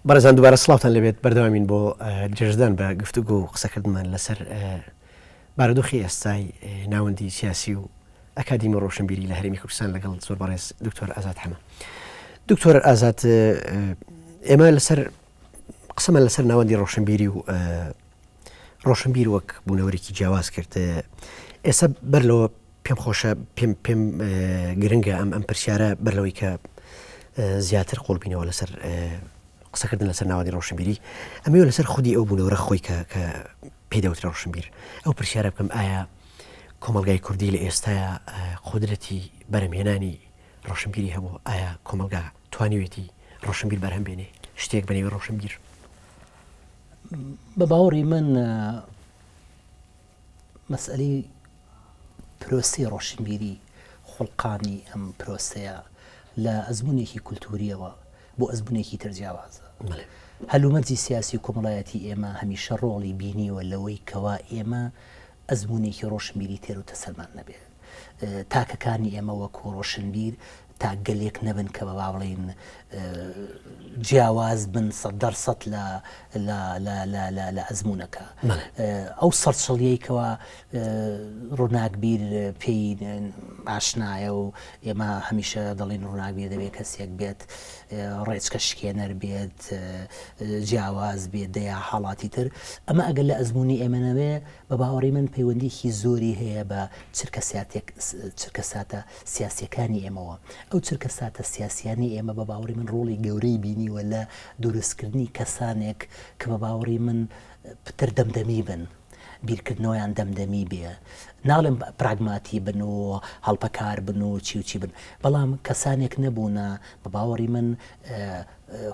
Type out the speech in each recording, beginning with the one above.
بەڕێزان دووبارە سڵاوتان لێبێت بەردەوامین بۆ درێژەدان بە گفتوگۆ و قسەکردنمان لەسەر بارودۆخی ئێستای ناوەندی سیاسی و ئەکادیمی و ڕۆشنبیری لە هەرێمی کوردستان لەگەڵ زۆر بەڕێز دکتۆر ئازاد حەمە. دکتۆر ئازاد ئێمە لەسەر قسەمان لەسەر ناوەندی ڕۆشنبیری و ڕۆشنبیر وەک بوونەوەرێکی جیاواز کرد ئێستا بەر لەوە پێم خۆشە پێم پێم گرنگە ئەم ئەم پرسیارە بەر لەوەی کە زیاتر قوڵبینەوە لەسەر قسەکردن لەسەر ناوەندی ڕۆشنبیری ئەمەوێ لەسەر خودی ئەو بوونەوەرە خۆی کە کە پێی دەوترێ ڕۆشنبیر ئەو پرسیارە بکەم ئایا کۆمەڵگای کوردی لە ئێستایا قودرەتی بەرهەمهێنانی ڕۆشنبیری هەبوو ئایا کۆمەڵگا توانیوێتی ڕۆشنبیر بەرهەم بێنێ شتێک بە نێوی ڕۆشنبیر؟ بە باوەڕی من مەسئەلەی پرۆسەی ڕۆشنبیری، خوڵقانی ئەم پرۆسەیە لە ئەزموونێکی کولتوورییەوە بۆ ئەزموونێکی تر جیاوازە. هەلومەرجی سیاسی و کۆمەڵایەتی ئێمە هەمیشە ڕۆڵی بینیوە لەوەی کەوا ئێمە ئەزموونێکی ڕۆشنبیری تێر و تەسەلمان نەبێ. تاکەکانی ئێمە وەکوو ڕۆشنبیر تاکگەلێک نەبن کە بە با بڵێین جیاواز بن سە دەر سەد لە لە لە لە لە لە ئەزموونەکە. ئەو سەرچڵیەی کەوا ڕووناکبیر پێی ئاشنایە و ئێمە هەمیشە دەڵێین ڕووناکبیر دەبێت کەسێک بێت ڕێچکە شکێنەر بێت، جیاواز بێت، دەیا حاڵاتی تر. ئەمە ئەگەر لە ئەزموونی ئێمە نەبێ بە باوەڕی من پەیوەندییەکی زۆری هەیە بە چرکەساتێک چرکەساتە سیاسییەکانی ئێمەوە. ئەو چرکەساتە سیاسییانەی ئێمە بە باوەڕی من ڕۆڵی گەورەی بینیوە لە دروستکردنی کەسانێک کە بە باوەڕی من پتر دەمدەمی بن، بیرکردنەوەیان دەمدەمی بێ، ناڵێم پراگماتی بن و هەڵپەکار بن و چی و چی بن، بەڵام کەسانێک نەبوونە بە باوەڕی من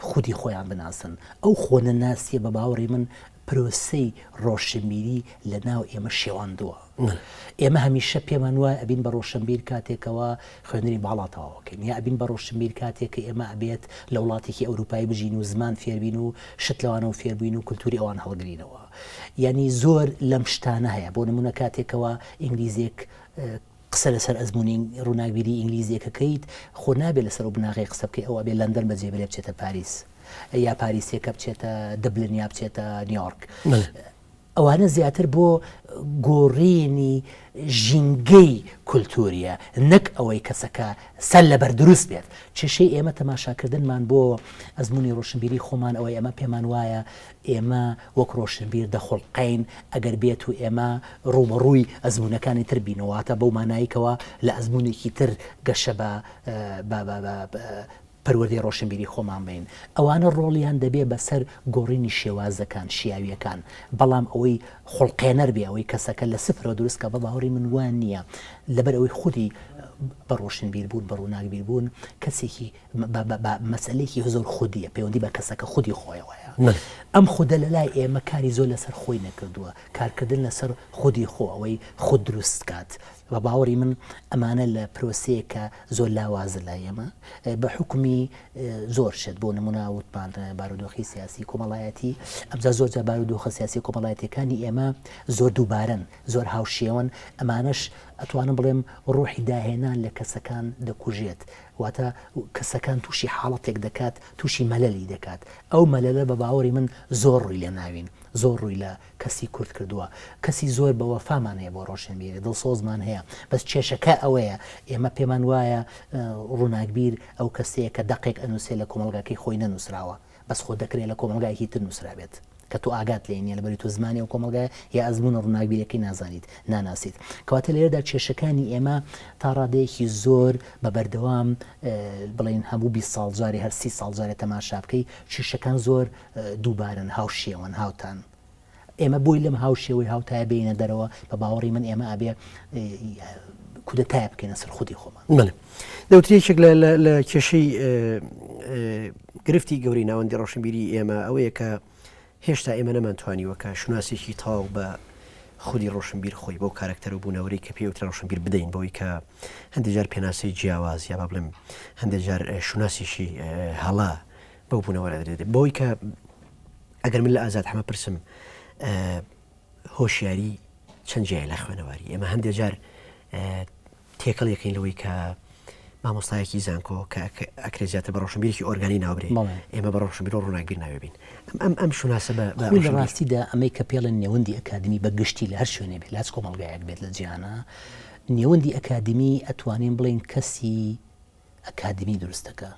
خودی خۆیان بناسن. ئەو خۆنەناسییە بە باوەڕی من پرۆسەی ڕۆشنبیری لە ناو ئێمە شێواندووە. ئێمە هەمیشە پێمان وایە ئەبین بە ڕۆشنبیر کاتێکەوە خوێندنی باڵا تەواوەکەین یا ئەبین بە ڕۆشنبیر کاتێک کە ئێمە ئەبێت لە وڵاتێکی ئەوروپایی بژین و زمان فێربین و شت لەوانەوە فێربووین و کولتوری ئەوان هەڵگرینەوە. یانی زۆر لەم شتانە هەیە. بۆ نموونە کاتێکەوە ئینگلیزێک قسە لەسەر ئەزموونی ڕووناکبیری ئینگلیزێکەکەیت خۆ نابێت لەسەر ئەو بناغەیە قسە بکەی ئەو ئەبێ لەندەن بەجێ بێلێ بچێتە پاریس. یا پاریسیەکە بچێتە دبلن یا بچێتە نیۆرک ئەوانە زیاتر بۆ گۆڕینی ژینگەی کولتوریە نەک ئەوەی کەسەکە سەر لەبەر دروست بێت کێشەی ئێمە تەماشاکردنمان بۆ ئەزمموی ڕۆشنبیری خۆمان ئەوەی ئەمە پێمان وایە ئێمە وەک ڕۆشنبیر دەخڵقین ئەگەر بێت و ئێمە ڕوبەڕووی ئەزمونونەکانی تر بینەوەتە بەو مانایکەوە لە ئەزمونێکی تر گەشە بە پەروەردەی ڕۆشنبیری خۆمان بین، ئەوانە ڕۆڵیان دەبێ بەسەر گۆڕینی شێوازەکان، شیاوییەکان، بەڵام ئەوەی خوڵقێنەر بێ، ئەوەی کەسەکە لە سفرەوە دروست کا، بە باوەڕی من وا نییە، لەبەر ئەوەی خودی بە ڕۆشنبیر بوون، بە ڕووناکبیر بوون، کەسێکی بە مەسەلەیەکی زۆر خودییە، پەیوەندی بە کەسەکە خودی خۆیەوە هەیە. ئەم خودە لە لای ئێمە کاری زۆر لەسەر خۆی نەکردووە، کارکردن لەسەر خودی خۆ، ئەوەی خود دروست کات، بە باوەڕی من ئەمانە لە پرۆسەیەکە زۆر لاوازە لای ئێمە بە حوکمی زۆر شت بۆ نمونە وتمان بارودۆخی سیاسی کۆمەڵایەتی ئەمجا زۆر جار بارودۆخە سیاسی کۆمەڵایەتیەکانی ئێمە زۆر دووبارەن زۆر هاوشێوەن ئەمانەش ئەتوانم بڵێم ڕوحی داهێنان لە کەسەکان دەکوژێت واتە کەسەکان تووشی حاڵەتێک دەکات تووشی مەلەلی دەکات ئەو مەلەلە بە باوەڕی من زۆر ڕووی لێ ناوین زۆر ڕووی لە کەسی کورد کردووە کەسی زۆر بە وەفامان هەیە بۆ ڕۆشنبیری دڵسۆزمان هەیە بەس کێشەکە ئەوەیە ئێمە پێمان وایە ڕووناکبیر ئەو کەسەیە کە دەقێک ئەنووسێ لە کۆمەڵگاکەی خۆی نەنووسراوە بەس خۆ دەکرێ لە کۆمەڵگایەکی تر نووسرابێت کە تۆ ئاگات لێی نییە لەبەری تۆ زمانی ئەو کۆمەڵگایە یا ئەزموونە ڕووناکبیرەکەی نازانیت ناناسیت کەواتە لێرەدا کێشەکانی ئێمە تا ڕادەیەکی زۆر بە بەردەوام بڵێین هەموو 20 ساڵ جارێ هەر 30 ساڵ جارێ تەماشا بکەی کێشەکان زۆر دووبارەن، هاوشێوەن، هاوتان. ئێمە بۆی لەم هاوشێوەی هاوتایە بێینە دەرەوە، بە باوەڕی من ئێمە ئەبێ کودەتایە بکەینە سەر خودی خۆمان. بەڵێ. دەوترێ یەکێک لە لە کێشەی گرفتی گەورەی ناوەندی ڕۆشنبیری ئێمە ئەوەیە کە هێشتا ئێمە نەمانتوانیوە کە شوناسێکی تەواو بە خودی ڕۆشنبیر خۆی بەو کارەکتەر و بوونەوەرەی کە پێی وترا ڕۆشنبیر بدەین بەوەی کە هەندێک جار پێناسەی جیاواز یا با بڵێم هەندێک جار شوناسێکی هەڵە بەو بوونەوەرە دەدرێت بەوەی کە ئەگەر من لە ئازاد حەمە پرسم هۆشیاری چەند جیای لە خوێنەواری ئێمە هەندێک جار تێکەڵ یەکەین لەوەی کە مامۆستایەکی زانکۆ کە ئەکرێ زیاتر بە ڕۆشنبیرێکی ئۆرگانی ناوبرێ ئێمە بە ڕۆشنبیر و ڕووناکبیر ناوێ بین ئەم ئەم ئەم شوناسە بە بە خۆی لە ڕاستیدا ئەمەی کە پێڵێن نێوەندی ئەکادمی بە گشتی لە هەر شوێنێ بێت لە هەچ کۆمەڵگایەک بێت لە جیهانا نێوەندی ئەکادمی ئەتوانین بڵێین کەسی ئەکادمی دروست دەکا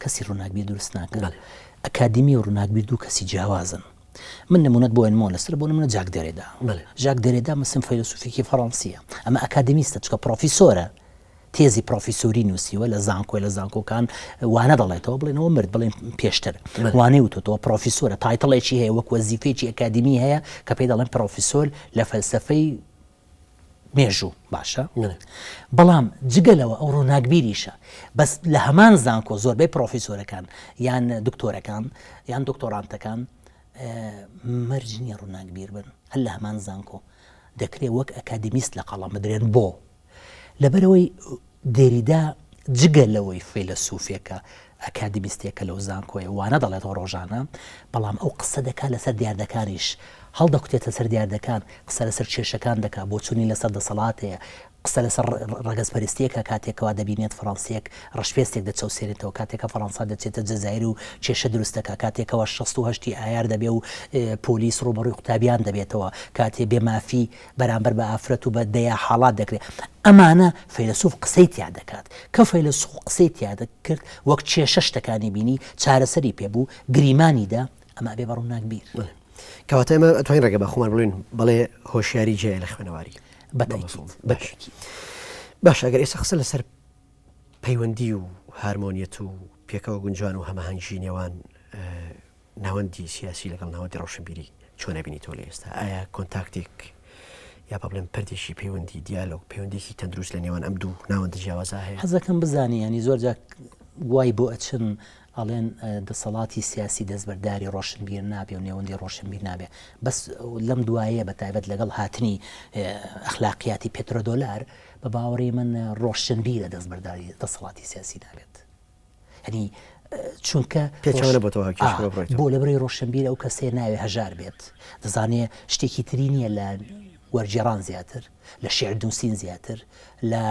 کەسی ڕووناکبیر دروست ناکا ئەکادمی و ڕووناکبیر دوو کەسی جیاوازن من نمونەت بۆ ئەنمەوە لەسەر بۆ نمونە جاک دێرێدا ژاک دێرێدا مسم فەیلەسوفێکی فەڕەنسیە ئەمە ئەکادمیستە چکە پرۆفیسۆرە تێزی پرۆفیسۆری نووسیوە لە زانکۆی لە زانکۆکان وانە دەڵێتەوە بڵێنەوە مرد بڵێن پێشتر وانەی وتۆتەوە پرۆفیسۆرە title ێکی هەیە وەک وەزیفێکی ئەکادمی هەیە کە پێی دەڵێن پرۆفیسۆر لە فەلسفەی مێژوو باشە بەڵام جگە لەوە ئەو ڕووناکبیریشە بەس لە هەمان زانکۆ زۆربەی پرۆفیسۆرەکان یان دکتۆرەکان یان دکتۆرانتەکان مەرج نییە ڕووناکبیر بن هەر لە هەمان زانکۆ دەکرێت وەک ئەکادمیست لە قەڵەم بدرێن بۆ لەبەرئەوەی دێریدا جگە لەوەی فەیلەسوفێکە، ئەکادیمیستێکە لەو زانکۆیە وانە دەڵێتەوە ڕۆژانە، بەڵام ئەو قسە دەکات لەسەر دیاردەکانیش، هەڵدەکوتێتە سەر دیاردەکان، قسە لەسەر کێشەکان دەکات، بۆچوونی لەسەر دەسەڵات هەیە، قسە لەسەر ڕەگەزپەرستییەکە کاتێک کەوا دەبینێت فەڕەنسییەک ڕەشپێستێک دەچەوسێنێتەوە، کاتێک کە فەڕەنسا دەچێتە جەزائیر و کێشە دروست دەکات، کاتێک کەوا 68 ی ئایار دەبێ و پۆلیس ڕووبەڕووی قوتابیان دەبێتەوە، کاتێ بێمافی بەرامبەر بە ئافرەت و بە دەیا حاڵات دەکرێت ئەمانە فەیلەسوف قسەی تیا دەکات کە فەیلەسوف قسەی تیا دەکرد وەک کێشە شتەکانی بینی چارەسەری پێ بوو گریمانی دا ئەمە ئەبێ بە ڕووناکبیر. بەڵێ کەواتە ئێمە ئەتوانین ڕێگە بە خۆمان بڵێین بەڵێ هۆشیاری جیایە لە خوێنەواری بە تەئکید بە تەئکید. باشە ئەگەر ئێستا قسە لەسەر پەیوەندی و هارمۆنیەت و پێکەوە گونجان و هەماهەنگی نێوان ناوەندی سیاسی لەگەڵ ناوەندی ڕۆشنبیری چۆن ئەبینیتەوە لە ئێستا؟ ئایا کۆنتاکتێک یا با بڵێم پردێکی پەیوەندی دیالۆگ پەیوەندێکی تەندروست لە نێوان ئەم دوو ناوەندە جیاوازە هەیە؟ حەزەکەم بزانی ینی زۆر جار وای بۆ ئەچن ئەڵێن دەسەڵاتی سیاسی دەستبەرداری ڕۆشنبیر نابێ و نێوەندی ڕۆشنبیر نابێ بەس لەم دوایە بە تایبەت لەگەڵ هاتنی ئەخلاقیاتی پێترۆدۆلار بە باوەڕی من ڕۆشنبیرە دەستبەرداری دەسەڵاتی سیاسی نابێت. یانی چونکە پێچەوانە بۆتەوە هاوکێشەکە بڕۆیتەوە. بۆ لەبەرەی ڕۆشنبیر ئەو کەسەیە ناوێ هەژار بێت دەزانێ شتێکی تری نییە لە وەرگێڕان زیاتر لە شیعر نووسین زیاتر لە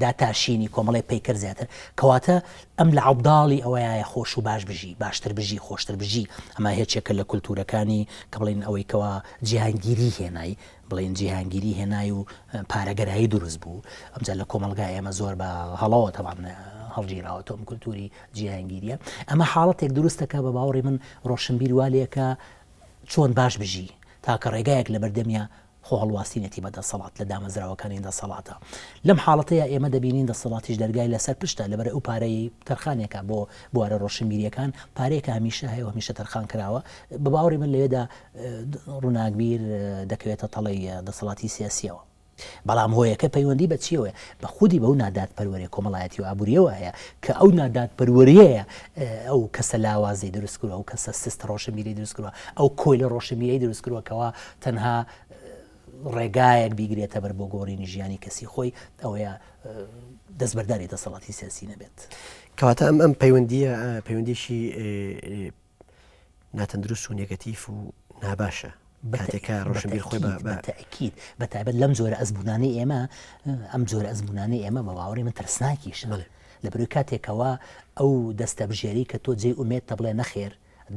داتاشینی کۆمەڵی پەیکەر زیاتر کەواتە ئەم لە عەبداڵی ئەوەیە خۆش و باش بژی باشتر بژی خۆشتر بژی ئەمە هێچێکە لە کولتوورەکانی کە بڵین ئەوەی کەوا جیهانگیری هێنای بڵێین جیهانگیری هێنای و پارەگەرایی دروست بوو ئەمجا لە کۆمەڵگای ئێمە زۆر بە هەڵەوە تەبان هەڵگیراوەتەوە ئەم کولتوری جیهانگیریە ئەمە حاڵەتێک دروستەکە بە باوەڕی من ڕۆشنبیر والێکە چۆن باش بژی تاکە ڕێگایەک لە بەردەمیا خۆ هەڵواسینێتی بە دەسەڵات لە دامەزراوەکانی دەسەڵاتە لەم حاڵەتەیە ئێمە دەبینین دەسەڵاتیش دەرگای لەسەر پشتە لەبەر ئەو پارەی تەرخانێکە بۆ بوارە ڕۆشنبیریەکان پارەیەکە هەمیشە هەیە و هەمیشە تەرخان کراوە بە باوەڕی من لەوێدا ڕووناکبیر دەکەوێتە تەڵەی دەسەڵاتی سیاسییەوە. بەڵام هۆیەکە پەیوەندی بە چییەوەیە؟ بە خودی بەو نادادپەروەریە کۆمەڵایەتی و ئابوورییەوە هەیە کە ئەو نادادپەروەرییەیە ئەو کەسە لاوازەی دروست کردووە، ئەو کەسە سست ڕۆشنبیرەی دروست کردووە، ئەو کۆیلە ڕۆشنبیرەی دروست کردووە کەوا تەنها ڕێگایەک بیگرێتە بەر بۆ گۆڕینی ژیانی کەسی خۆی ئەوەیە دەستبەرداری دەسەڵاتی سیاسی نەبێت. کەواتە ئەم ئەم پەیوەندییە پەیوەندیی ناتەندروست و نێگەتیف و ناباشە کاتێک کە ڕۆشنبیر خۆی بە بە تەئکید بە تایبەت لەم جۆرە ئەزموونانەی ئێمە ئەم جۆرە ئەزموونانەی ئێمە بە باوەڕی من ترسناکیشن بەڵێ. لە بەرەی کاتێکەوە ئەو دەستەبژێری کە تۆ جێی ئومێدتە بڵێ نەخێر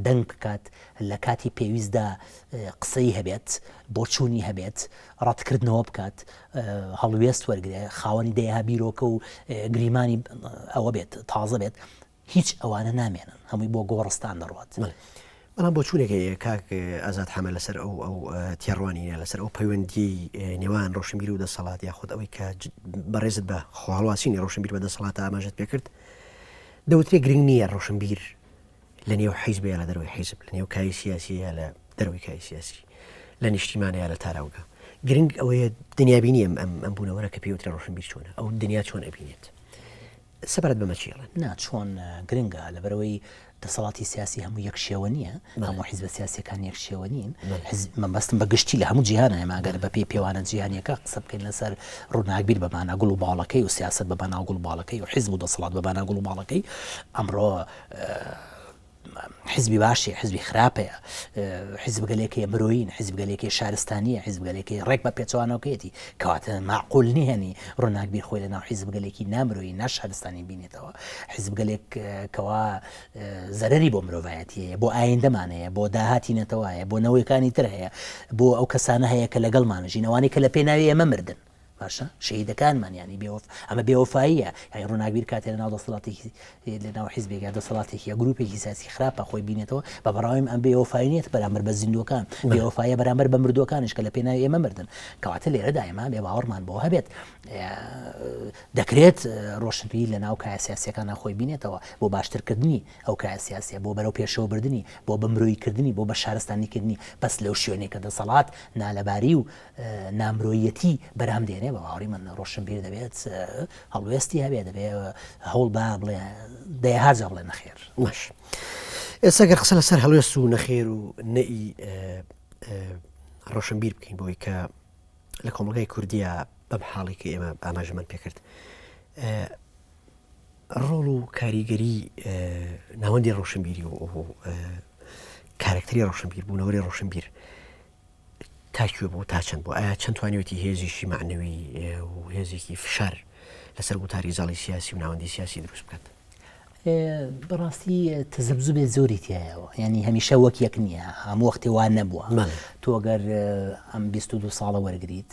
دەنگ بکات لە کاتی پێویستدا قسەی هەبێت بۆچوونی هەبێت ڕەتکردنەوە بکات هەڵوێست وەرگێ خاوەنی دەیها بیرۆکە و گریمانی ئەوە بێت تازە بێت هیچ ئەوانە نامێنن هەمووی بۆ گۆڕستان دەڕوات. بەڵێ بەڵام بۆچوونێک هەیە کاک ئازاد حەمە لەسەر ئەو ئەو تێڕوانینە لەسەر ئەو پەیوەندیی نێوان ڕۆشنبیر و دەسەڵات یاخود ئەوەی کە بەڕێزت بە خۆهەڵواسینی ڕۆشنبیر بە دەسەڵاتە ئاماژەت پێکرد دەوترێ گرنگ نییە ڕۆشنبیر لە نێو حیزب یا لە دەرەوەی حیزب لە نێو کای سیاسی یا لە دەرەوەی کای سیاسی لە نیشتیمانە یا لە تاراوگە گرنگ ئەوەیە دنیابینی ئەم ئەم ئەم بوونەوەرە کە پێوترە ڕۆشنبیر چۆنە ئەو دنیا چۆن ئەبینێت سەبارەت بەمە چی ئەڵێن؟ نا چۆن گرنگە لەبەرئەوەی دەسەڵاتی سیاسی هەموو یەک شێوە نییە، هەموو حیزبە سیاسیەکان یەک شێوە نین، حیزب مەبەستم بە گشتی لە هەموو جیهانە ئێمە ئەگەر بە پێی پێوانە جیهانیەکە قسە بکەین لەسەر ڕووناکبیر بە مانا گوڵ و باڵەکەی و سیاسەت بە مانا گوڵ و باڵەکەی و حیزب و دەسەڵات بە مانا گوڵ و باڵەکەی ئەمڕۆ. حزبی باشی حزبی خراپەیە حزبگەلێکی مرۆیین حزبگەلێکی شارستانیە حزبگەلێکی ڕێک بە پێچوانەوەکەیەتی کەواتە معقول نیهنی ڕووناکبیر خۆی لە ناو حیزبگەلێکی نامرۆیی ناشارستانی بینێتەوە حیزبگەلێک کەوا زەرەری بۆ مرۆڤایەتی هەیە بۆ ئایندەمان هەیە بۆ داهاتی نەتەوە هەیە بۆ نەوەکانی تر هەیە بۆ ئەو کەسانە هەیە کە لەگەڵمان ژین ئەوانەی کە لە پێناوی ئێمە مردن باشە شەهیدەکانمان ینی بێوەف ئەمە بێوەفاییە یانی ڕووناکبیر کاتێ لەناو دەسەڵاتێکی لەناو حیزبێک یا دەسەڵاتێکی یا گروپێکی سیاسی خراپە خۆی بینێتەوە بە بەڕاویم ئەم بێوەفایی نییە بەرامبەر بە زیندووەکان بێوەفایە بەرامبەر بە مردووەکانیش کە لە پێناوی ئێمە مردن کەواتە لێرەدا ئێمە بێ باوەڕمان بۆ هەبێت دەکرێت ڕۆشنبیری لە ناو کایە سیاسیەکانە خۆی بینێتەوە بۆ باشترکردنی ئەو کایە سیاسیە بۆ بەرەو پێشەوە بردنی بۆ بە مرۆییکردنی بۆ بە شارستانیکردنی بەس لەو شوێنێک کە دەسەڵات نالەباری و نامرۆییەتی بەرهەم دێنێ بە باوەڕی من ڕۆشنبیر دەبێت هەڵوێستی هەبێ دەبێ هەوڵ با بڵێ دەیەها جا بڵێ نەخێر. باش ئێستا گەر قسە لەسەر هەڵوێست و نەخێر و نەئی ڕۆشنبیر بکەین بۆی کە لە کۆمەڵگای کوردیە بەم حاڵی کە ئێمە ئاماژەمان پێکرد ڕۆڵ و کاریگەری ناوەندی ڕۆشنبیری و کارکتری ڕۆشنبیر بوونەوەری ڕۆشنبیر تا کوێ بوو تا چەند بوو ئایا چەند توانیوێتی هێزێکی مەعنەوی و هێزێکی فشار لەسەر گوتاری زاڵی سیاسی و ناوەندی سیاسی دروست بکات؟ بەڕاستی تەزەبزوبێ زۆری تایەوە ینی هەمیشە وەک یەک نییە هەموو وەختی وا نەبووە تۆ گەر ئەم 22 ساڵە وەرگریت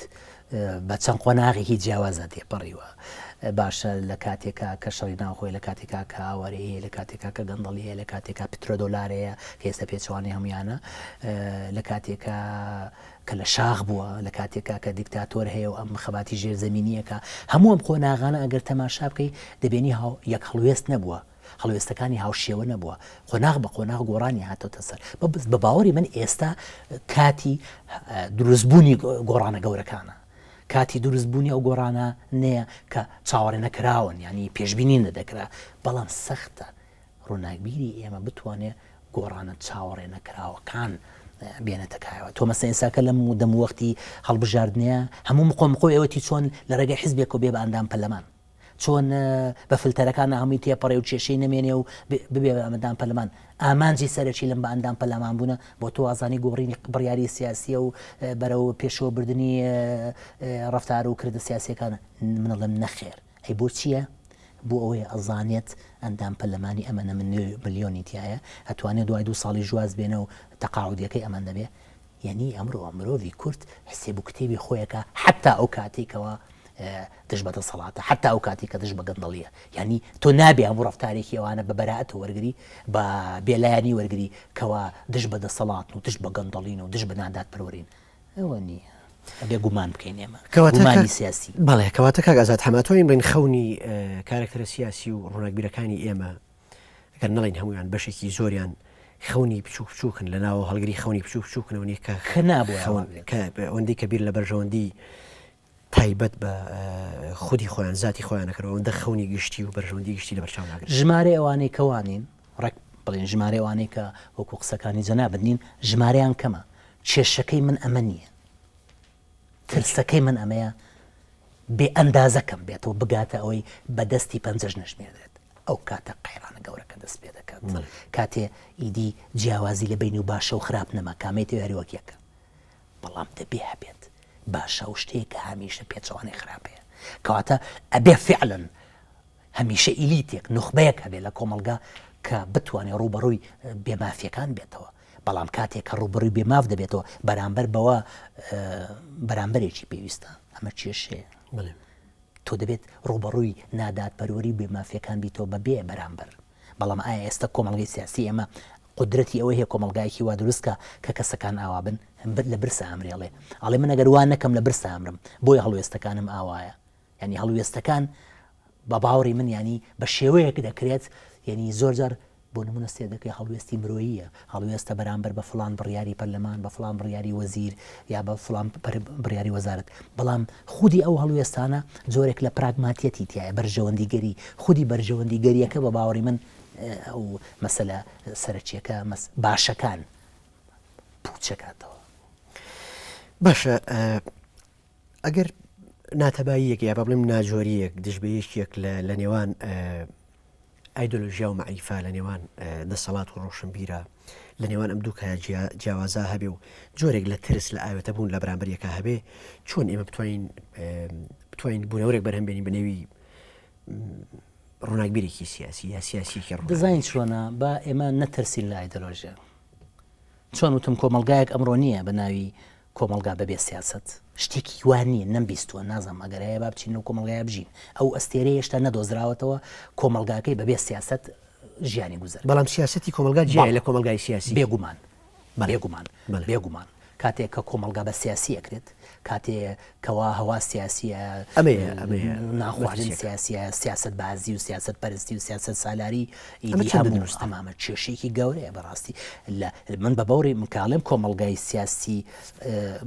بە چەند قۆناغێکی جیاوازە تێپەڕیوە باشە لە کاتێکا کە شەڕی ناوخۆی لە کاتێکا کە ئاوارەیە هەیە لە کاتێکا کە گەندەڵی هەیە لە کاتێکا پترۆدۆلارەیە کە ئێستا پێچەوانەی هەمویانە لە کاتێکا کە لە شاخ بووە لە کاتێکا کە دیکتاتۆر هەیە و ئەم خەباتی ژێرزەمینیەکە هەموو ئەم قۆناغانە ئەگەر تەماشا بکەی دەبێنی هاو یەک هەڵوێست نەبووە هەڵوێستەکانی هاوشێوە نەبووە قۆناغ بە قۆناغ گۆڕانی هاتۆتە سەر بە باوەڕی من ئێستا کاتی دروستبوونی گۆڕانە گەورەکانە کاتی دروست بوونی ئەو گۆڕانە نەیە کە چاوەڕێ نەکراون یانی پێشبینی نەدەکرا بەڵام سەختە ڕووناکبیری ئێمە بتوانێ گۆڕانە چاوەڕێ نەکراوەکان بێنێتە کایەوە تۆ مەسە ئێساکە لەم و دەم وەختی هەڵبژاردنەیە هەموو مقۆ مقۆی ئەوەتی چۆن لە ڕێگەی حزبێکەوە بێ بە ئەندام پەرلەمان چۆن بە فلتەرەکانە هەمووی تێپەڕێ و کێشەی نەمێنێ و ببێ بە ئەندام پەرلەمان. ئامانجی سەرەکی لەم بە ئەندام پەرلەمان بوونە بۆ تۆ ئازانی گۆڕینی بڕیاری سیاسیە و بەرەو پێشەوە بردنی ڕەفتار و کردە سیاسیەکانە. من ئەڵێم نەخێر. ئەی بۆ چییە؟ بۆ ئەوەیە ئەزانێت ئەندام پەرلەمانی ئەمەنە ملیۆنی تایە ئەتوانێت دوای دوو ساڵیش واز بێنە و تەقاعودیەکەی ئەمەندە بێ. یەنی ئەمرۆ مرۆڤی کورد حسێب و کتێبی خۆیەکا حەتا ئەو کاتەی کەوا دژ بە دەسەڵاتە حەتا ئەو کاتی کە دژ بە گەندەڵیە یعنی تۆ نابێ هەموو ڕفتارێکی ئەوانە بە بەرائەت وەرگری بە بێلایەنی وەرگری کەوا دژ بە دەسەڵاتن و دژ بە گەندەڵین و دژ بە نادادپەروەرین ئەوە نییە ئەبێ گومان بکەین ئێمە گومانی سیاسی بەڵێ کەواتە کاک ئازاد حەمە توانین بڵێین خەونی کارەکتەرە سیاسی و ڕووناکبیرەکانی ئێمە گەر نەڵێین هەموویان بەشێکی زۆریان خەونی بچوک بچوکن لە ناوە هەڵگری خەونی بچوک بچوکنەوە نیە کە کە نابوو خەون کە ئەوەندەی کە بیر لە بەرژەوەندی تایبەت بە خودی خۆیان زاتی خۆیان نەکەن ئەوەندە خەونی گشتی و بەرژەوەندی گشتی لەبەر چاو ناگرن. ژمارەی ئەوانەی کە وانین ڕێک بڵێین ژمارەی ئەوانەی کە وەکو قسەکانی جەنابت نین ژمارەیان کەمە کێشەکەی من ئەمە نییە ترسەکەی من ئەمەیە بێ ئەندازە کەم بێتەوە بگاتە ئەوەی بە دەستی پەنجەش نەژمێردرێت ئەو کاتە قەیرانە گەورەکە دەست پێ دەکات کاتێ ئیدی جیاوازی لە بین و باشە و خراپ نەما کامەی تێ هەر وەک یەکە بەڵام دەبێ هەبێت باشە و شتێک کە هەمیشە پێچەوانەی خراپەیە کەواتە ئەبێ فعلەن هەمیشە ئیلیتێک، نوخبەیەک هەبێت لە کۆمەڵگا کە بتوانێت ڕووبەڕووی بێمافییەکان بێتەوە. بەڵام کاتێک کە ڕووبەڕووی بێماف دەبێتەوە، بەرامبەر بەوە بەرامبەرێکی پێویستە. ئەمە کێشەیە. تۆ دەبێت ڕووبەڕووی نادادپەروەری و بێمافییەکان بیتەوە بە بێ بەرامبەر. بەڵام ئایا ئێستا کۆمەڵگەی سیاسی ئێمە قودرەتی ئەوەی هەیە کۆمەڵگایەکی وا دروست کا کە کەسەکان ئاوا بن؟ لە برسا ئەمرێ ئەڵێ. ئەڵێ من ئەگەر وا نەکەم لە برسا ئەمرم. بۆیە هەڵوێستەکانم ئاوایە. یانی هەڵوێستەکان بە باوەڕی من یانی بە شێوەیەک دەکرێت یانی زۆر جار بۆ نمونە سێ دەکەی هەڵوێستی مرۆییە هەڵوێستە بەرامبەر بە فلان بڕیاری پەرلەمان بە فلان بڕیاری وەزیر یا بە فلان بڕیاری وەزارت بەڵام خودی ئەو هەڵوێستانە جۆرێک لە پراگماتیەتی تایە بەرژەوەندیگەری خودی بەرژەوەندیگەریەکە بە باوەڕی من ئەو مەسەلە سەرەکیەکە باشەکان پوچەکاتەوە. باشە ئەگەر ناتەباییەک یا با بڵێم ناجۆرییەک دژ بە یەکێک لە لە نێوان. ئایدۆلۆژیا و مەعریفە لە نێوان دەسەڵات و ڕۆشنبیرە لە نێوان ئەم دوو کایە جیاوازە هەبێ و جۆرێک لە ترس لە ئاوێتە بوون لە بەرامبەر یەکا هەبێ چۆن ئێمە بتوانین بتوانین بوونەوەرێک بەرهەم بێنین بە نێوی ڕووناکبیرێکی سیاسی یا سیاسیەکی ڕووناکبیر. دەزانی چۆنە با ئێمە نەترسین لە ئایدۆلۆژیا. چۆن وتم کۆمەڵگایەک ئەمڕۆ نییە بە ناوی کۆمەڵگا بەبێ سیاسەت. شتێکی وا نییە، نەمبیستووە، نازانم ئەگەر هەیە با بچین لەو کۆمەڵگایە بژین. ئەو ئەستێرەیە هێشتا نەدۆزراوەتەوە کۆمەڵگاکەی بەبێ سیاسەت ژیانی گوزەر. بەڵام سیاسەتی کۆمەڵگا جیایە لە کۆمەڵگای سیاسی. بێگومان. بێگومان. بێگومان. کاتێک کە کۆمەڵگا بە سیاسی ئەکرێت، کاتێ کەوا هەوا سیاسیە، ئەمەیە ئەمەیە ناخواردن سیاسیە، سیاسەت بازی و سیاسەت پەرستی و سیاسەت سالاری ئیدی هەموو ئەمامە کێشەیەکی گەورەیە بەڕاستی. لە من بە باوەڕی من کە ئەڵێم کۆمەڵگای سیاسی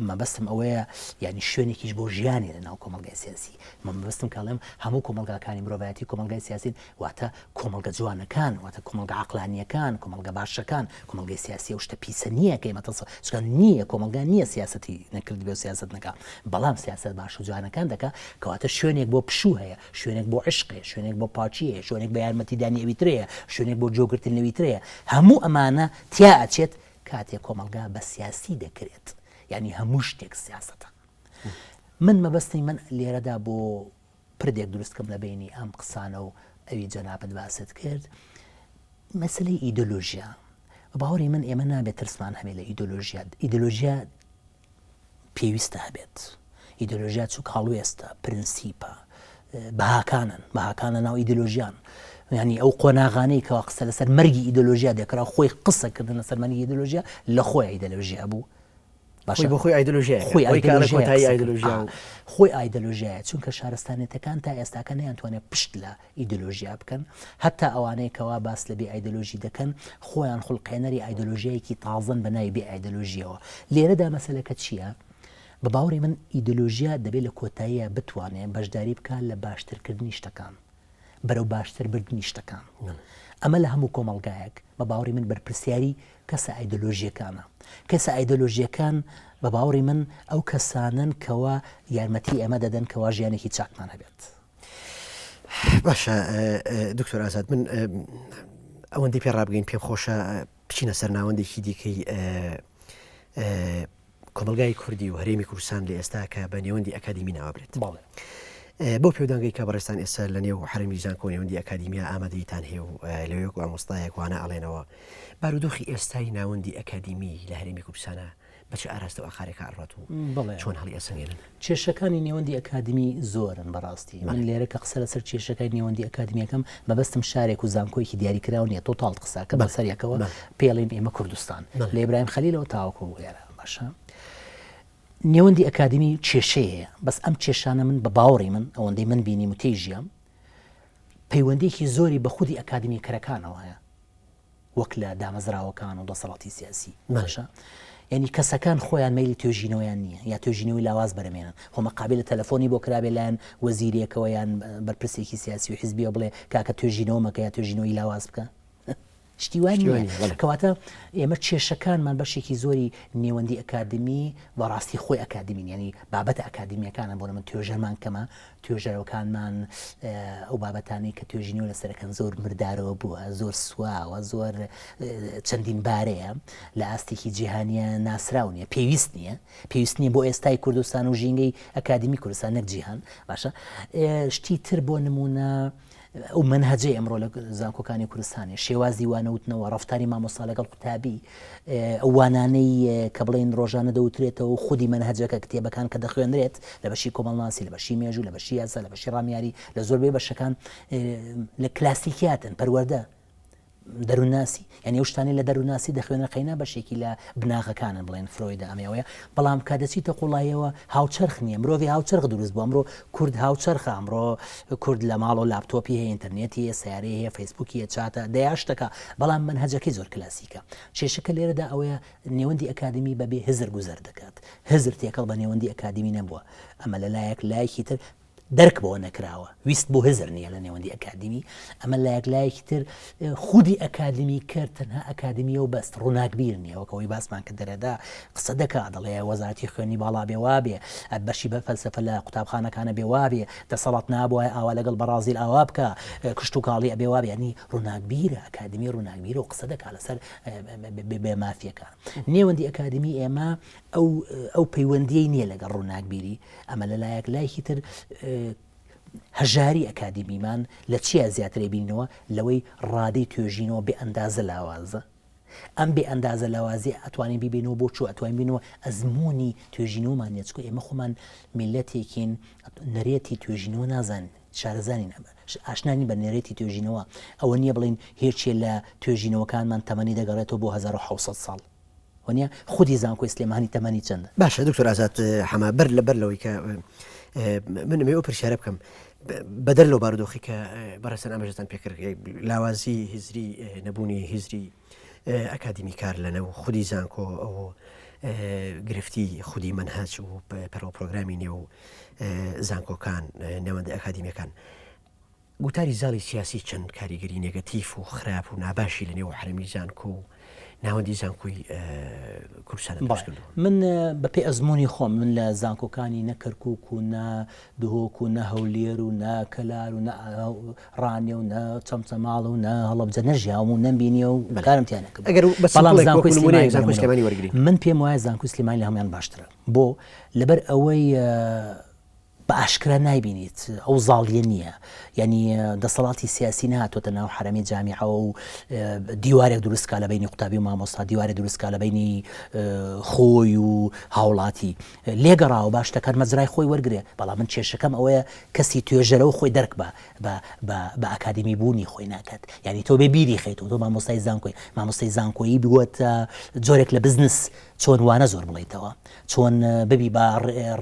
مەبەستم ئەوەیە یانی شوێنێکیش بۆ ژیانی لە ناو کۆمەڵگای سیاسی. من مەبەستم کە ئەڵێم هەموو کۆمەڵگاکانی مرۆڤایەتی کۆمەڵگای سیاسین واتە کۆمەڵگە جوانەکان، واتە کۆمەڵگە عەقڵانییەکان، کۆمەڵگە باشەکان، کۆمەڵگەی سیاسی ئەو شتە پیسە نییە کە ئێمە تەسە چونکە نییە کۆمەڵگا نییە سیاسەتی نەکردبێ و سیاسەت نەکا، بەڵام سیاسەت باش و جوانەکان دەکا، کەواتە شوێنێک بۆ پشوو هەیە، شوێنێک بۆ عیشق هەیە، شوێنێک بۆ پاکی هەیە، شوێنێک بۆ یارمەتیدانی ئەوی تر هەیە، شوێنێک بۆ گوێگرتن لەوی تر هەیە، هەموو ئەمانە تیا ئەچێت کاتێ کۆمەڵگا بە سیاسی دەکرێت، یانی هەموو شتێک سیاسەتە. من مەبەستی من لێرەدا بۆ پردێک دروست کەم لە بەینی ئەم قسانە و ئەوی جەنابت باست کرد، مەسەلەی ئیدۆلۆژیا. بە باوەڕی من ئێمە نابێت ترسمان هەبێت لە ئیدۆلۆژیا. ئیدۆلۆژیا پێویستە هەبێت. ئیدۆلۆژیا چونکە هەڵوێستە، پرنسیپە، بەهاکانن، بەهاکان لە ناو ئیدۆلۆژیان. یانی ئەو قۆناغانەی کەوا قسە لەسەر مەرگی ئیدۆلۆژیا دەکرا، خۆی قسەکردن لەسەر مەرگی ئیدۆلۆژیا لە خۆی ئیدۆلۆژیا بوو. باشە بۆ خۆی ئایدۆلۆژیایە خۆی ئایدۆلۆژیای ئایدۆلۆژیا و خۆی ئایدۆلۆژیایە چونکە شارستانێتەکان تا ئێستاکە نەیانتوانێت پشت لە ئیدۆلۆژیا بکەن هەتا ئەوانەی کەوا باس لە بێ ئایدۆلۆژی دەکەن خۆیان خولقێنەری ئایدۆلۆژیایەکی تازەن بە ناوی بێ ئایدۆلۆژیەوە لێرەدا مەسەلەکە چییە؟ بە باوەڕی من ئیدۆلۆژیا دەبێت لە کۆتاییە بتوانێت بەشداری بکات لە باشترکردنی شتەکان بەرەو باشتر بردنی شتەکان. ئەمە لە هەموو کۆمەڵگایەک بە باوەڕی من بەرپرسیاری کەسە ئایدۆلۆژییەکانە. کەسە ئایدۆلۆژییەکان بە باوەڕی من ئەو کەسانەن کەوا یارمەتی ئێمە دەدەن کەوا ژیانێکی چاکمان هەبێت. باشە دکتۆر ئازاد من ئەوەندەی پێ ڕابگەین پێم خۆشە بچینە سەر ناوەندێکی دیکەی کۆمەڵگای کوردی و هەرێمی کوردستان لە ئێستا کە بە نێوەندی ئەکادیمی ناوەبرێت. بەڵێ. بەو پێودانگەی کە بەڕێزتان ئێستا لە نێو حەرەمی زانکۆ نێوەندی ئەکادیمیا ئامادەییتان هەیە و لەوێ وەکو مامۆستایەک وانە ئەڵێنەوە، بارودۆخی ئێستای ناوەندی ئەکادیمی لە هەرێمی کوردستانا بە چ ئاراستە و ئاقارێکا ئەڕوات و بەڵێ. چۆن هەڵیئەسەنگێنن؟ کێشەکانی نێوەندی ئەکادیمی زۆرن بەڕاستی. من لێرە کە قسە لەسەر کێشەکانی نێوەندی ئەکادیمی ئەکەم مەبەستم شارێک و زانکۆیەکی دیاریکراو نییە، تۆتاڵ قسە ئەکەم بەسەر یەکەوە پێی ئەڵێین ئێمە کوردستان لە ئیبراهیم خەلیلەوە تاوەکو ئێرە باشە. نێوەندی ئەکادیمی کێشەی هەیە بەس ئەم کێشانە من بە باوەڕی من ئەوەندەی من بینیم و تێی ژیام پەیوەندیکی زۆری بە خودی ئەکادیمیکەرەکانەوە هەیە وەک لە دامەزراوەکان و دەسەڵاتی سیاسی باشە یعنی کەسەکان خۆیان مەیلی توێژینەوەیان نییە یا توێژینەوەی لاواز بەرەمێنن خۆ مەقابل تەلەفۆنی بۆ کرابێ لایەن وەزیرێکەوە یان بەرپرسێکی سیاسی و حزبیەوە بڵێ کاکە توێژینەوە مەکە یا توێژینەوەی لاواز بکە شتی وا نییە. کەواتە ئێمە کێشەکانمان بەشێکی زۆری نێوەندی ئەکادمی و ڕاستی خۆی ئەکادمین ینی بابەتە ئەکادمیەکانە بۆ من توێژەرمان کەمە توێژەرەوەکانمان ئەو بابەتانەی کە توێژینەوە لەسەرەکەن زۆر مردارەوە بووە زۆر سواوە زۆر چەندین بارەیە لە ئاستێکی جیهانیە ناسراو نیە پێویست نییە پێویست نییە بۆ ئێستای کوردستان و ژینگەی ئەکادمی کوردستان نەک جیهان باشە شتی تر بۆ نمونە ئەو مەنهەجەی ئەمڕۆ لە زانکۆکانی کوردستانێ، شێوازی وانەوتنەوە، ڕەفتاری مامۆستا لەگەڵ قوتابی، ئەو وانانەی کە بڵێین ڕۆژانە دەوترێتەوە و خودی مەنهەجەکە، کتێبەکان کە دەخوێنرێت لە بەشی کۆمەڵناسی، لە بەشی مێژوو، لە بەشی یاسا، لە بەشی ڕامیاری، لە زۆربەی بەشەکان لە کلاسیکیاتن، پەروەردە. دەروونناسی، یانی ئەو شتانەی لە دەروونناسی دەخوێنرێن قەینا بەشێکی لە بناغەکانن بڵێن فرۆیدە ئەمەی ئەوەیە، بەڵام کە دەچیتە قوڵاییەوە هاوچەرخ نییە، مرۆڤی هاوچەرخ دروست بووە، ئەمڕۆ کورد هاوچەرخە، ئەمڕۆ کورد لە ماڵەوە لاپتۆپی هەیە، ئینتەرنێتی هەیە، سەیارەی هەیە، فەیسبووکی هەیە، چاتە، دەیا شتەکە، بەڵام مەنهەجەکەی زۆر کلاسیکە. کێشەکە لێرەدا ئەوەیە نێوەندی ئەکادیمی بەبێ هزر گوزەر دەکات، هزر تێکەڵ بە نێوەندی ئەکادیمی نەبووە، ئەمە لە لایەک، لایەکی تر. دەرک بەوە نەکراوە، ویست بۆ هزر نییە لە نێوەندی ئەکادیمی، ئەمە لایەک لایەکی تر خودی ئەکادیمی کەر تەنها ئەکادیمیە و بەس، ڕووناکبیر نییە، وەک ئەوەی باسمان کرد دەرێدا قسە دەکا دەڵێ وەزارەتی خوێندنی باڵا بێ وابێ، بەشی بە فەلسەفە لە قوتابخانەکانە بێ وابێ، دەسەڵات نابوایە ئاوا لەگەڵ بەڕازیل ئاوا بکا، کشتوکاڵی ئەبێ وابێ، یانی ڕووناکبیرە، ئەکادیمی ڕووناکبیرە و قسە دەکا لەسەر بێ مافیەکان. نێوەندی ئەکادیمی ئێمە ئەو ئەو پەیوەندیەی نییە لەگەڵ ڕووناکبیری، ئەمە لە لایەک، لایەکی تر هەژاری ئەکادیمیمان لە چیا زیاتر ئەیبینینەوە؟ لەوەی ڕادەی توێژینەوە بێ ئەندازە لاوازە. ئەم بێ ئەندازە لاوازیە ئەتوانین بیبینەوە بۆ کوێ؟ ئەتوانین بینەوە ئەزموونی توێژینەوەمان نیە، چونکە ئێمە خۆمان میللەتێکین نەرێتی توێژینەوە نازانین، شارەزا نین، ئاشنا نین بە نەرێتی توێژینەوە. ئەوە نییە بڵێین هێچێ لە توێژینەوەکانمان تەمەنی دەگەڕێتەوە بۆ 1700 ساڵ. وەنیە خودی زانکۆی سلێمانی تەمەنی چەندە؟ باشە دکتۆر ئازاد حەمە بەر لە بەر لەوەی کە من ئەمەوێ ئەو پرسیارە بکەم بەدەر لەو بارودۆخی کە بەڕێزتان ئاماژەتان پێکرد لاوازی هزری نەبوونی هزری ئەکادیمی کار لەنێو خودی زانکۆ ئەو گرفتی خودی مەنهەج و پەرۆ پرۆگرامی نێو زانکۆکان نێوەندە ئەکادیمیەکان گوتاری زاڵی سیاسی چەند کاریگەری نێگەتیف و خراپ و ناباشی لە نێو حەرەمی زانکۆ و ناوەندی زانکۆی کوردستان دروست کردووە؟ من بە پێی ئەزموونی خۆم من لە زانکۆکانی نە کەرکووک و نە دهۆک و نە هەولێر و نە کەلار و نە ڕانیە و نە چەمچەماڵ و نە هەڵەبجە نەژیاوم و نەمبینیوە و کارم تیا نەکردووە. ئەگەر بە بەڵام سمپڵێک زانکۆی وەکوو نموونەیەک سلێمانی زانکۆی بەرمونەوە سلێمانی وەرگرین. من پێم وایە زانکۆی سلێمانی لە هەموویان باشترە. بۆ؟ لەبەر ئەوەی بە ئاشکرا نایبینیت، ئەو زاڵیە نییە، یانی دەسەڵاتی سیاسی نەهاتۆتە ناو حەرەمی جامیعەوە و دیوارێک دروست کا لە بەینی قوتابی و مامۆستا، دیوارێک دروست کا لە بەینی خۆی و هاوڵاتی. لێگەڕاوە با شتەکان مەجرای خۆی وەرگرێ، بەڵام من کێشەکەم ئەوەیە کەسی توێژەرەوە خۆی دەرک بە بە بە بە ئەکادیمی بوونی خۆی ناکات. یانی تۆ بێ بیری خەیتەوە، تۆ مامۆستای زانکۆی، مامۆستای زانکۆیی بووەتە جۆرێک لە بزنس، چۆن وانە زۆر بڵێیتەوە، چۆن ببی بە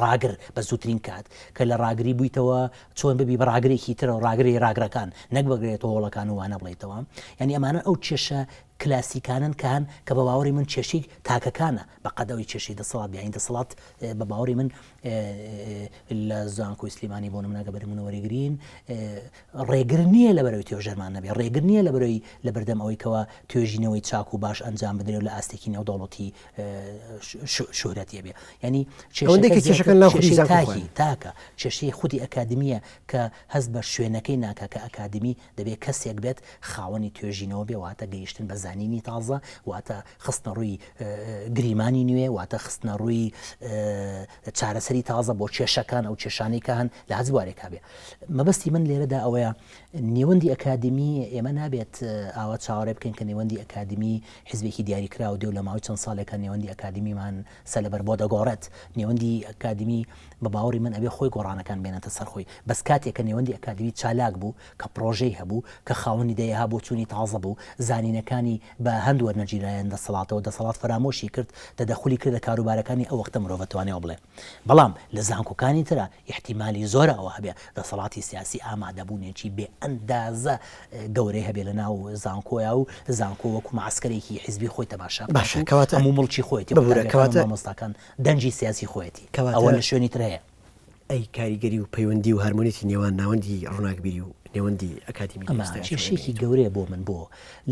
ڕاگر بە زووترین کات، کە لە ڕاگری بوویتەوە چۆن ببی بە ڕاگرێکی تر، ڕاگری ڕاگرەکان، نەک بگرێتەوە هۆڵەکان و وانە بڵێیتەوە. یانی ئەمانە ئەو کێشە کلاسیکانەن کە هەن کە بە باوەڕی من کێشەی تاکەکانە بە قەد ئەوەی کێشەی دەسەڵات بێ. یانی دەسەڵات بە باوەڕی من لە زانکۆی سلێمانی بۆ نمونە گەر بەرمونە وەریگرین ڕێگر نییە لەبەرەوەی توێژەرمان نەبێ، ڕێگر نییە لەبەرەوەی لەبەردەم ئەوەی کەوا توێژینەوەی چاک و باش ئەنجام بدرێ و لە ئاستێکی نێودەوڵەتی شوهرەتی هەبێ. یانی ئەوەندەی کێشەکە کە زیاتر کێشەکان لە خودی کێشەی زانکۆ تاکی خۆیان. تاکە، کێشەی خودی ئەکادمییە کە هەست بە شوێنەکەی ناکا کە ئەکادمی دەبێ کەسێک بێت خاوەنی توێژینەوە بێ، واتە گەیشتن بە زانینی تازە، واتە خستنە ڕووی گریمانی نوێ، واتە خستنە ڕووی چارەسەری تازە بۆ کێشەکان، ئەو کێشانەی کە هەن لە هەچ بوارێکا بێ. مەبەستی من لێرەدا ئەوەیە نێوەندی ئەکادیمی ئێمە نابێت ئاوا چاوەڕێ بکەین کە نێوەندی ئەکادیمی حیزبێکی دیاریکراو دێ و لە ماوەی چەند ساڵێکا نێوەندی ئەکادیمیمان سەلەبەر بۆ دەگۆڕێت. نێوەندی ئەکادیمی بە باوەڕی من ئەبێ خۆی گۆڕانەکان بێنێتە سەر خۆی. بەس کاتێک کە نێوەندی ئەکادیمی چالاک بوو، کە پڕۆژەی هەبوو، کە خاوەنی دەیەها بۆچوونی تازە بوو، زانینەکانی بە هەند وەرنەگیرا لایەن دەسەڵاتەوە، دەسەڵات فەرامۆشی کرد، تەدەخولی کردە کاروبارەکانی ئەو وەختە مرۆڤ ئەتوانێ ئەوە بڵێ. بەڵام لە زانکۆکانی ترا ئیحتیمالی زۆرە ئەوە هەبێ دەسەڵاتی سیاسی ئامادەبوونێکی بێ ئەندازە گەورەی هەبێ لە ناو زانکۆیا و زانکۆ وەکو مەعسکەرێکی حیزبی خۆی تەماشا بکات باشە و کەواتە هەموو موڵکی خۆیەتی، ببورە قوتابیەکان و کەواتە مامۆستاکان دەنگی سیاسی خۆیەتی. کەواتە ئەوە لە شوێنی تر هەیە. ئەی کاریگەری و پەیوەندی و هارمۆنیەتی نێوان ناوەندی ڕووناکبیری و نێوەندی ئەکادیمی لە ئەمە ئێستایا چۆن کێشەیەکی ئەبینیتەوە؟ گەورەیە بۆ من، بۆ؟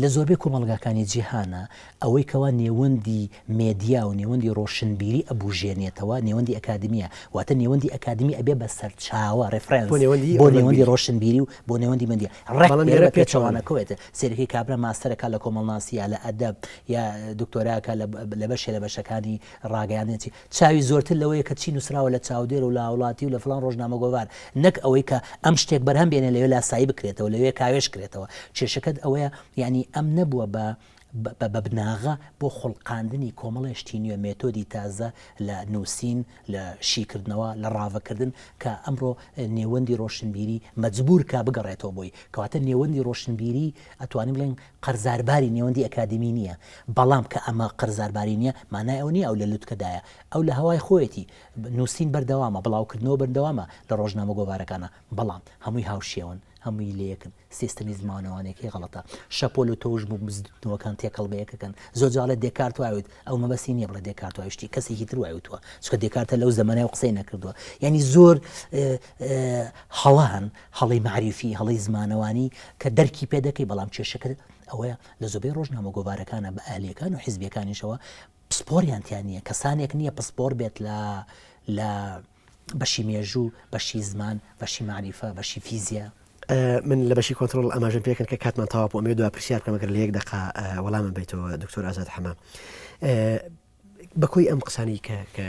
لە زۆربەی کۆمەڵگاکانی جیهانا ئەوەی کەوا نێوەندی مێدیا و نێوەندی ڕۆشنبیری ئەبوژێنێتەوە نێوەندی ئەکادمییە، واتە نێوەندی ئەکادمی ئەبێ بە سەرچاوە، بۆ Reference، نێوەندی بۆ نێوەندی ڕووناکبیری. ڕۆشنبیری و بۆ نێوەندی مێدیا. ڕێک بەڵام لێرە لێرە بە پێچەوانە. پێچەوانەکەوەیەتە. سەیرەکەی کابرا ماستەر ئەکا لە کۆمەڵناسی یا لە ئەدەب یا دکتۆرا ئەکا لە لە بەشێ لە بەشەکانی ڕاگەیاندن چی چاوی زۆرتر لەوەیە کە چی نووسراوە لە چاودێر و لە هاوڵاتی و لە فڵان ڕۆژنامە گۆڤار، نەک ئەوەی کە ئەم شتێک بەرهەم بێنێ لەوێ لاسایی بکرێتەوە، لەوێ کاوێژ کرێتەوە. کێشەکەت ئەوەیە یانی ئەم نەبووە بە بە بناغە بۆ خوڵقاندنی کۆمەڵێ شتی نوێ، مێتۆدی تازە لە نووسین، لە شیکردنەوە، لە ڕاڤەکردن کە ئەمڕۆ نێوەندی ڕۆشنبیری مەجبوور کا بگەڕێتەوە بۆی. کەواتە نێوەندی ڕۆشنبیری ئەتوانین بڵێین قەرزارباری نێوەندی ئەکادیمی نییە، بەڵام کە ئەمە قەرزارباری نییە، مانای ئەوە نییە ئەو لە لوتکەدایە، ئەو لە هەوای خۆیەتی، نووسین بەردەوامە، بڵاوکردنەوە بەردەوامە لە ڕۆژنامە گۆڤارەکانا، بەڵام هەمووی هاوشێوەن. هەمووی لەیەکن. سیستەمی زمانەوانیەکەی غەڵەتە. شەپۆل و تەوژم و بزوتنەوەکان تێکەڵ بە یەکەکەن. زۆر جار ئەڵێ دێکارت وای وت، ئەو مەبەستی نیە بڵێ دێکارت وای شتی، کەسێکی تر وای وتووە. چونکە دێکارتە لەو زەمەنای و قسەی نەکردووە. یانی زۆر هەڵە هەن، هەڵەی مەعریفی، هەڵەی زمانەوانی کە دەرکی پێ دەکەی، بەڵام کێشەکە ئەوەیە لە زۆربەی ڕۆژنامە و گۆڤارەکانە بە ئەهلییەکان و حیزبییەکانیشەوە پسپۆریان تیا نییە، کەسانێک نییە پسپۆر بێت لە لە بەشی مێژوو، بەشی زمان، بەشی مەعریفە، بەشی فیزیا. من لە بەشی کۆنترۆڵ ئاماژەم پێکرد کە کاتمان تەواو بوو، ئەمەوێت دوا پرسیار بکەم ئەگەر لە یەک دەقە وەڵامم بەیتەوە دکتۆر ئازاد حەمە. بە کۆی ئەم قسانەی کە کە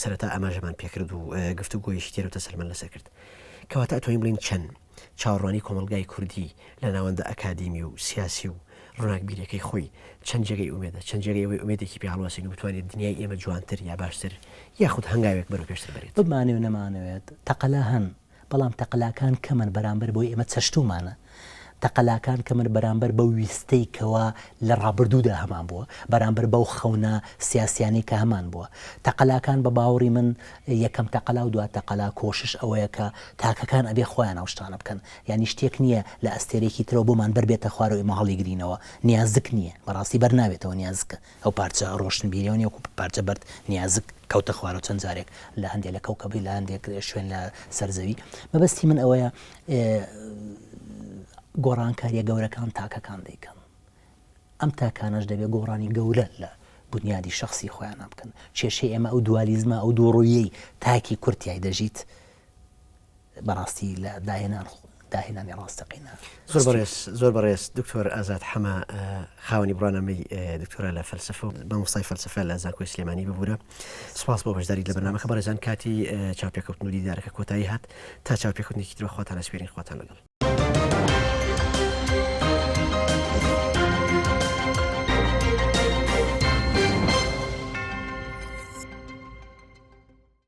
سەرەتا ئاماژەمان پێکرد و گفتوگۆیەکی تێر و تەسەلمان لەسەر کرد، کەواتە ئەتوانین بڵێین چەند چاوەڕوانی کۆمەڵگای کوردی لە ناوەندە ئەکادیمی و سیاسی و ڕووناکبیریەکەی خۆی چەند جێگەی ئومێدە، چەند جێگەی ئەوەی ئومێدێکی پێ هەڵواسین و بتوانێت دنیای ئێمە جوانتر یا باشتر یاخود هەنگاوێک بەرەو پێشتر بەرێت؟ بمانەوێ نەمانەوێت تەقەلا هەن، بەڵام تەقەلاکان کەمن بەرامبەر بەوەی ئێمە چەشتوومانە، تەقەلاکان کەمن بەرامبەر بەو ویستەی کەوا لە ڕابردوودا هەمان بووە، بەرامبەر بەو خەونە سیاسیانەی کە هەمان بووە. تەقەلاکان بە باوەڕی من یەکەم تەقەلا و دوا تەقەلا کۆشش ئەوەیە کە تاکەکان ئەبێ خۆیان ئەو شتانە بکەن. یانی شتێک نییە لە ئەستێرەیەکی ترەوە بۆمان بەر بێتە خوارەوە ئێمە هەڵیگرینەوە. نیازک نییە. بەڕاستی بەر نابێتەوە نیازکە. ئەو پارچە ڕۆشنبیریەوە نیە وەکو پارچە بەرد نیازک کەوتە خوارەوە چەند جارێک لە هەندێک لە کەوکەبی لە هەندێک شوێن لە سەر زەوی. مەبەستی من ئەوەیە گۆڕانکاریە گەورەکان تاکەکان دەیکەن. ئەم تاکانەش دەبێت گۆڕانی گەورە لە بونیادی شەخسی خۆیانا بکەن. کێشەی ئێمە ئەو دوالیزمە، ئەو دووڕوویەی تاکی کورد تیای دەژیت، بەڕاستی لە داهێنان داهێنانی ڕاستەقینە. زۆر بەڕێز زۆر بەڕێز دکتۆر ئازاد حەمە خاوەنی بڕوانامەی دکتۆرا لە فەلسەفە و مامۆستای فەلسەفە لە زانکۆی سلێمانی ببورە سپاس بۆ بەشداریت لە بەرنامەکە بەڕێزان کاتی چاوپێکەوتن و دیدارەکە کۆتایی هات تا چاوپێکەوتنێکی تر بە خواتان ئەسپێرین خواتان لەگەڵ.